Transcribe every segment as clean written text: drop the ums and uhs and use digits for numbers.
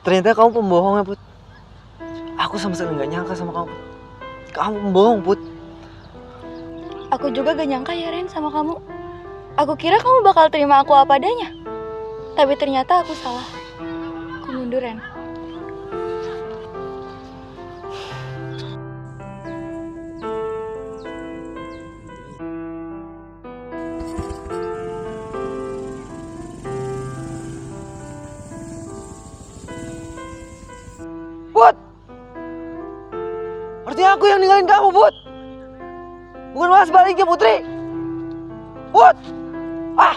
Ternyata kamu pembohong ya, Put. Aku sama sekali nggak nyangka sama kamu. Kamu pembohong, Put. Aku juga gak nyangka ya, Ren, sama kamu. Aku kira kamu bakal terima aku apa adanya. Tapi ternyata aku salah. Aku mundur, Ren. Put! Artinya aku yang ninggalin kamu, Put. Bukan malah sebaliknya, Putri. Put! Ah!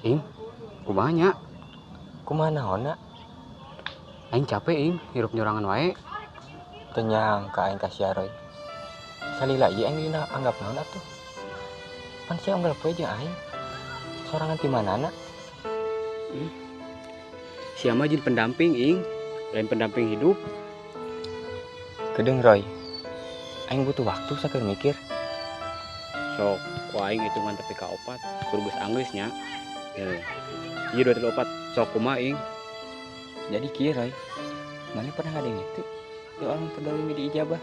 Ing, kumaha nya? Kumaha naonna? Aing capek, Ing, hirup nyorangan wae. Teu nyangka aing ka sia, Roy. Salila ieu aing dina anggap naon atuh? Pan sia unggal poe jeung aing. Sorangan ti manana? Sia mah jin pendamping, Ing. Lain pendamping hidup. Kedeung, Roy. Aing butuh waktu saker mikir. Sok, ku aing hitungan tepi ka 4, kudu geus anggeus nya. Ye. Ieu 2 3 4. Sok kumaha, Ing? Jadi kieu, Roy. Mana pernah ngadenge teu? Ya orang terdolimi di ijabah.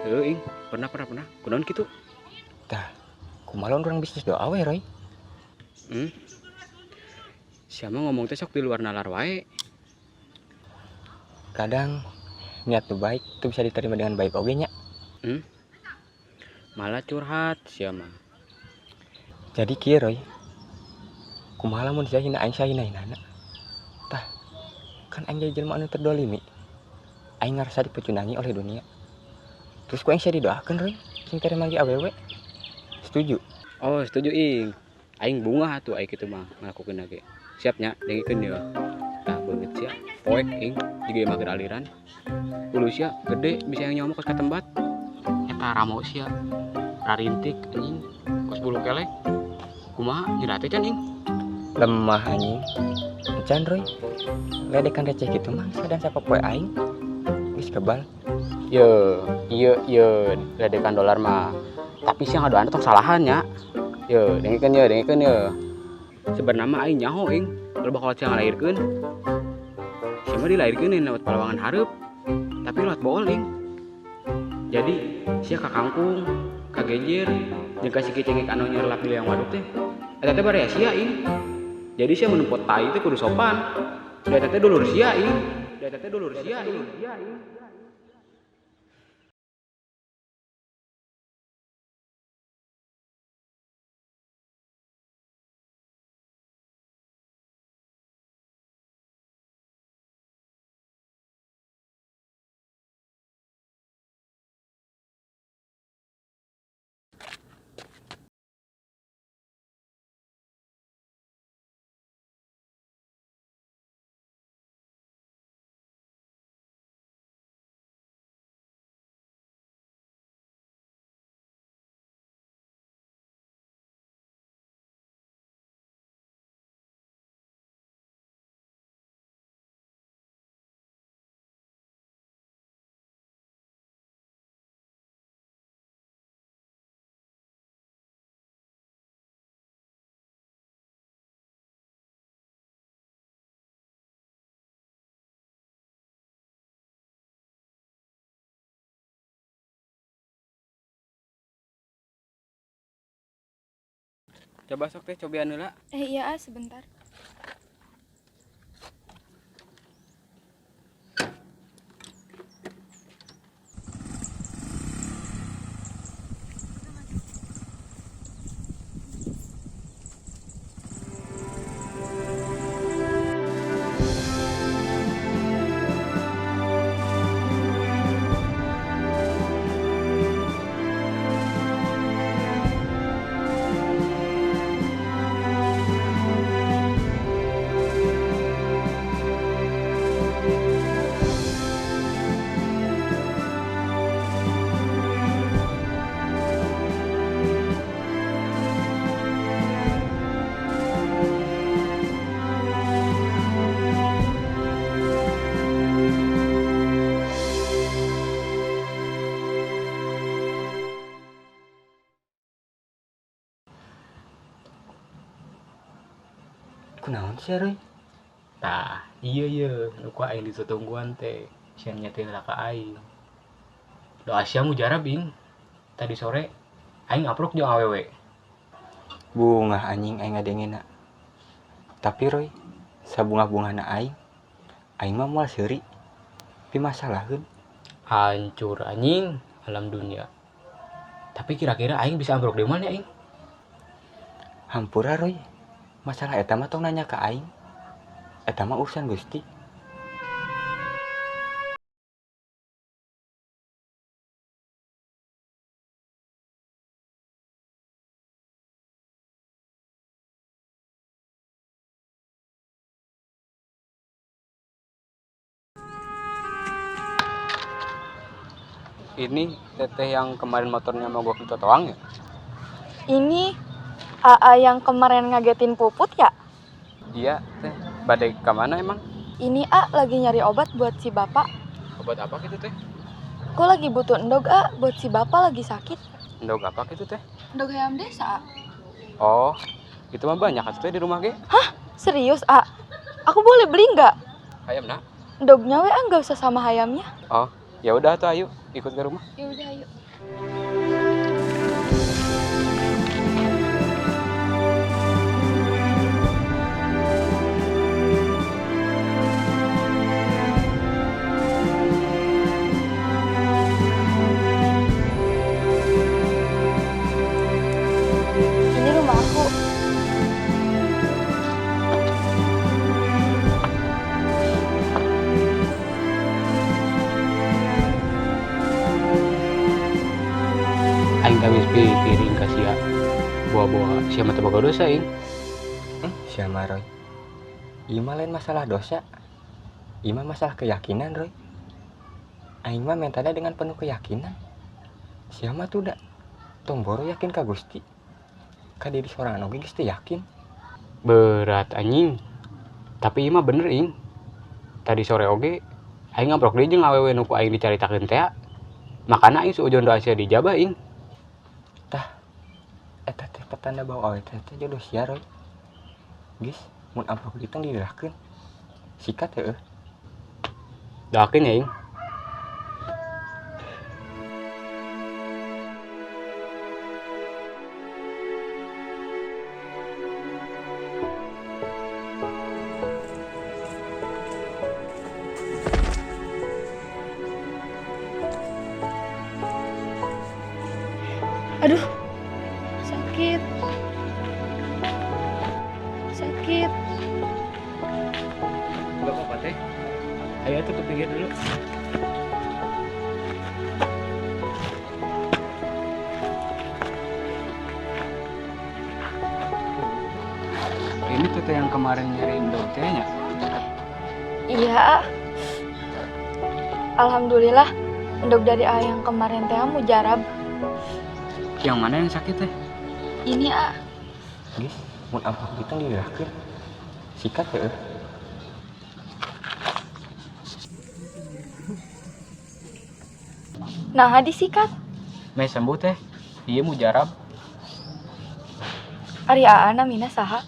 Heuh, Ing. Pernah, pernah, pernah. Kunaon kitu? Tah, kumaha lamun urang bisnis doa we, Roy? Sia mah ngomong teh sok di luar nalar wae. Kadang niat nu baik tuh bisa diterima dengan baik oge nya. Malah curhat sia mah. Jadi kieu, Roy. Kumaha lamun sia hina aing sia hina-hinana? Tah, kan aing jadi jelema anu terdolimi. Aing ngarasa dipecundangi oleh dunia. Terus ku aing sia didoakeun, Roy, sing tere manggih awewe. Setuju? Oh, setuju, Ing. Aing bungah atuh aing kitu mah ngalakukeun ge. Siap nya, dengikeun ye. Tah beungeut sia, poek ing jiga make aliran. Ulu sia gede bisa yang nyawa kos katembat. Eta ramo sia. Rarintik anjing, kos bulu kelek. Kumaha nyerah teh can ing? Lemah anjing. Encan, Roy. Ledekan receh kitu mah sadan sapopoe aing. Geus kebal. Ye, ieu ieu ledekan dolar mah. Tapi sia ngadoana tong salahan nya. Ye, dengikeun ye, dengikeun ye. Sebenarnya mah aing nyaho ing, kalau bakal sia ngalairkeun. Sia mah dilairkeun lewat palawangan hareup, tapi lewat bool ing. Jadi sia ka kangkung, ka genjer, jeung ka siki cengek anu nyerlap di liang waduk teh. Eta teh barea sia ing. Jadi sia mun nempo tai teh kudu sopan. Da eta teh dulur sia ing. Da eta teh dulur sia ing. Coba sok teh cobian heula. Iya, ah, sebentar. Kunaon sih, Roy? Tah, iya iya, nu ku aing ditutungguan teh, sia nyatain ka aing. Doa sia mujarab ing. Tadi sore aing amprok jeung awewe. Bungah anjing aing ngadengena. Tapi Roy, sabungah-bungahna aing, aing mah moal seuri. Pimasalaheun. Hancur anjing alam dunia. Tapi kira-kira aing bisa amprok di mana aing? Hampura Roy. Masalah eta mah tong nanya ka aing. Eta mah urusan Gusti. Ini teteh yang kemarin motornya mogok di trotoar ya? Ini AA yang kemarin ngagetin Puput ya? Iya, teh. Badai ke mana emang? Ini A lagi nyari obat buat si bapak. Obat apa gitu teh? Aku lagi butuh endog A buat si bapak lagi sakit. Endog apa gitu teh? Endog ayam desa A. Oh, itu mah banyak atuh teh di rumah ge. Hah? Serius A? Aku boleh beli nggak? Ayam nak? Endognya we A nggak usah sama ayamnya. Oh, ya udah tuh ayo ikut ke rumah. Ya udah ayo. Ini rumah aku. Aing teh geus pikirin ka sia. Bawa-bawa sia mah teu boga dosa ing. Sia mah Roy. Ieu mah lain masalah dosa. Ieu mah masalah keyakinan Roy. Aing mah mentana dengan penuh keyakinan. Sia mah tuh da tong boro yakin ka Gusti. Ka diri sorangan oge geus teu yakin. Berat anjing. Tapi ieu mah bener ing. Tadi sore oge aing ngamprok deui jeung awewe nu ku aing dicaritakeun teh. Makana aing suudzon doa sia dijabah ing. Tah, eta teh petanda bahwa awewe teh jodoh sia Roy. Geus, mun amprok deui tong diderahkeun. Sikat heueuh. Doakeun ya ing. Aduh, sakit. Sakit. Gak apa-apa teh. Ayo tuh ke pinggir dulu. Ini teteh yang kemarin nyariin dog tehnya? Iya. Alhamdulillah, endog dari A yang kemarin teh mujarab. Yang mana yang sakit teh? Ini A. Geus, mun amprok deui tong diderahkeun. Sikat heueuh. Nah, disikat. Meh sembuh teh. Ieu mujarab. Ari Aa namina saha?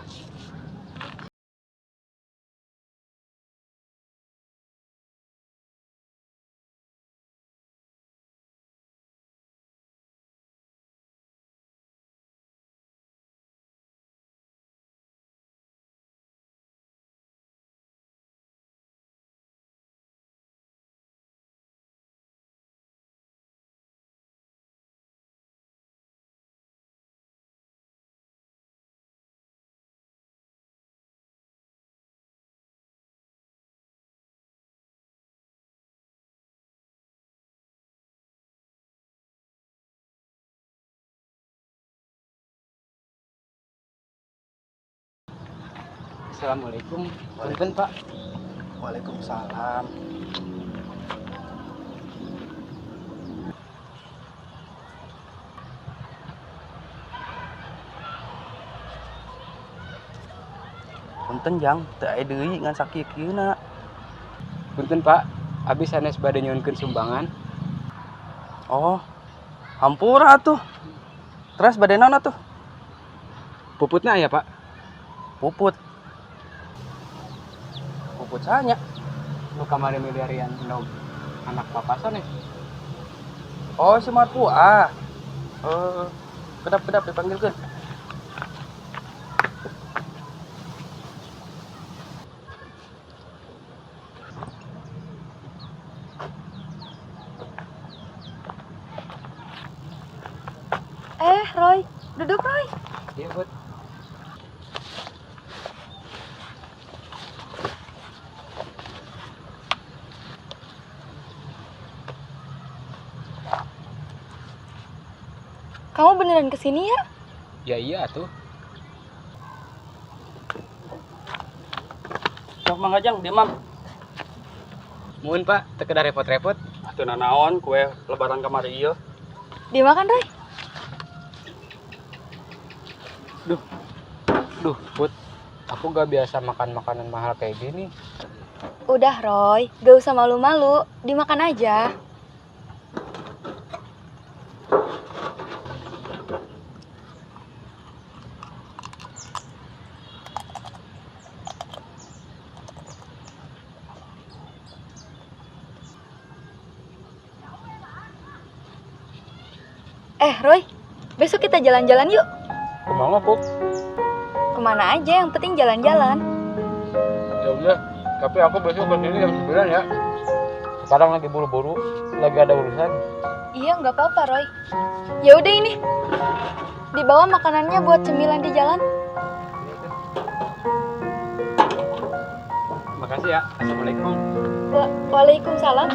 Assalamualaikum. Punten, Pak. Waalaikumsalam. Punten jang, teu aya deui ngan sakieu-kieuna. Punten, Pak. Abi sanes bade nyuhunkeun sumbangan. Oh, hampura atuh. Terus bade naon atuh? Puputna aya, Pak? Puput. Puput saha nya? Nu kamari milarian endog anak papasan ya. Oh, si Marfuah. Eh, kedap-kedap dipanggilkeun. Eh, Roy, duduk Roy. Iya, Put. Kamu beneran kesini ya? Ya iya tuh. Sok mangga Jang, dieu mam. Muhun Pak, teu kedah repot-repot. Atuh nanaon kue lebaran kamari ieu. Dimakan Roy. Duh, Put. Aku gak biasa makan makanan mahal kayak gini. Udah Roy, gak usah malu-malu, dimakan aja. Eh Roy, besok kita jalan-jalan yuk. Kemana, Put? Kemana aja, yang penting jalan-jalan. Ya udah, tapi aku besok kesini jam 9 ya. Sekarang lagi buru-buru, lagi ada urusan. Iya, nggak apa-apa, Roy. Ya udah ini. Dibawa makanannya buat cemilan di jalan. Makasih ya. Assalamualaikum. Waalaikumsalam.